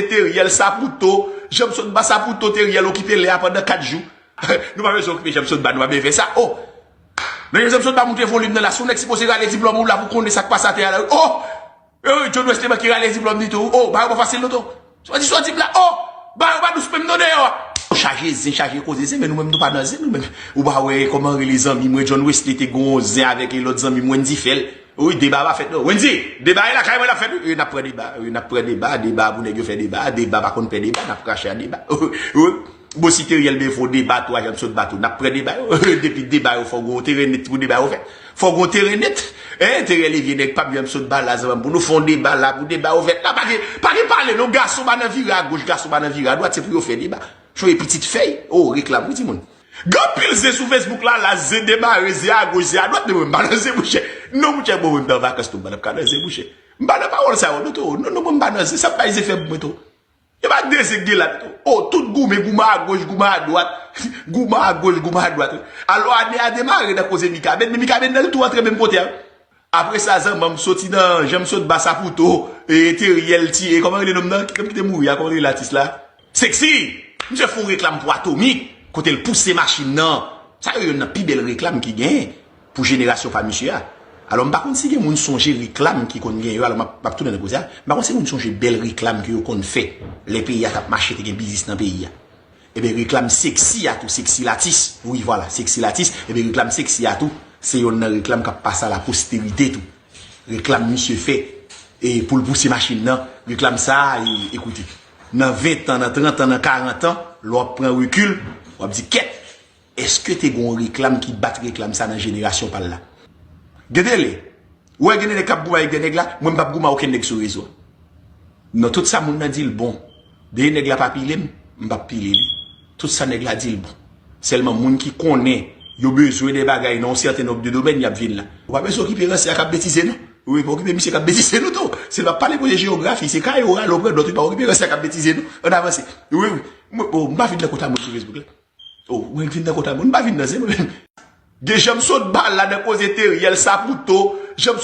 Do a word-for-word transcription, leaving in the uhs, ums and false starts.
Teriel Saputo, Janmsotba Saputo, Teriel okipe lè a pandan kat jou. Nou pa bezwen okipe Janmsotba, nou pa bezwen fè sa. Oh! Nan Janmsotba montre volim nan la, si yon nèg sipoze rale diplòm ou la pou konnen sa k pase atè a la. Oh! Eh wi, John Wesley manke rale diplòm li tou. Oh, bagay pa fasil non tou. Sòti, sòti la. Oh, bagay pa dous menm non deyò a. Chaje zen, chaje koze zen, men nou menm nou pa nan zen nou menm. Ou pa wè kòman rele zanmi mwen John Wesley te gon zen avèk lòt zanmi mwen Wendy Fèl. Wi, deba pa fèt non. Wendy, deba e lakay mwen l ap fèt wi. Wi, n ap pran deba. Wi, n ap pran deba, deba pou nèg yo fè deba, deba pa konn pè deba, n ap krache a deba. Wi. Bon, si Teriel ben fè yon deba tou a Janmsotba tou, n ap pran deba yo. Depi deba yo fò gon teren nèt pou deba yo fèt. Fò gon teren nèt. Hein, Teriel e vye nèg p ap Janmsotba la zanmanm pou nou fè yon deba la pou deba yo fèt. La pa gen, pa gen pale non, gason pa nan vire agoch, gason pa nan vire adwat, se pou yo fè deba. Choye pitit fèy. Oh, reklam wi timoun. Gen anpil zen sou Facebook la, la zen demare, zen agoch, zen adwat, men mwen m pa nan zen mouchè. Non mouchè, bon mwen m nan vakans tou, m pa nan zen mouchè. M pa nan pawòl sa yo non tou. Non, non, mwen m pa nan zen, sa p bay zen fè pou mwen tou. E pa de zen k gen la tou. Oh, tout goumen, goumen agoch, goumen adwat. Goumen agoch, goumen adwat. Alò ane a demare nan koze Mikaben, men Mikaben nan tou antre menm kote a. Apre sa, zanmanm soti nan Janmsotba Saputo, e Teriel ti, e kòman rele nonm nan? Ki te mouri a, kòman rele atis la? Sexy! Misye fè yon reklam pou Atomic, kote l pouse machin nan. Sa yo youn nan pi bèl reklam ki genyen pou jenerasyon pa misye a. Alò, m pa konn si gen moun sonje reklam ki konn gen yo, alò m ap, m ap tounen nan koze a. M pa konn si moun sonje bèl reklam ke yo konn fè lè peyi a t ap mache, te gen biznis nan peyi a. Ebyen, reklam Sexy a tou, Sexy Latis. Wi, vwala, Sexy Latis. Ebyen, reklam Sexy a tou, se yonn nan reklam k ap pase a la posterite tou. Reklam misye fè, e pou l pouse machin nan, reklam sa a, e, ekoute, nan ven tan, nan trant an, nan karant an, lè w ap pran rekil, w ap di, kèt, èske te gen yon reklam ki bat reklam sa nan jenerasyon pa l la? Gen de lè, ou wè gen de nèg k ap goumen avèk de nèg la, mwen m p ap goumen ak okenn nèg sou rezo a. Non, tout sa moun nan di l bon. Dèyè nèg la pa pile m, m p ap pile li. Tout sa nèg la di l bon. Sèlman moun ki konnen yo bezwen de bagay nan yon sèten nonb de domèn, y ap vin la. Ou pa bezwen okipe ransè a k ap betize non. Wi, pa okipe misye k ap betize non tou. Se l ap pale kote jewografi, se kay ou rale ou pran dòt, wi, pa okipe ransè a k ap betize non. Ann avanse. Wi, wi. Mwen, oh, m pa vin nan kota mwen sou Facebook la. Oh, mwen vin nan kota mwen, m pa vin nan zen mwen menm. Gen Janmsotba la nan koze Teriel Saputo, Janmsotba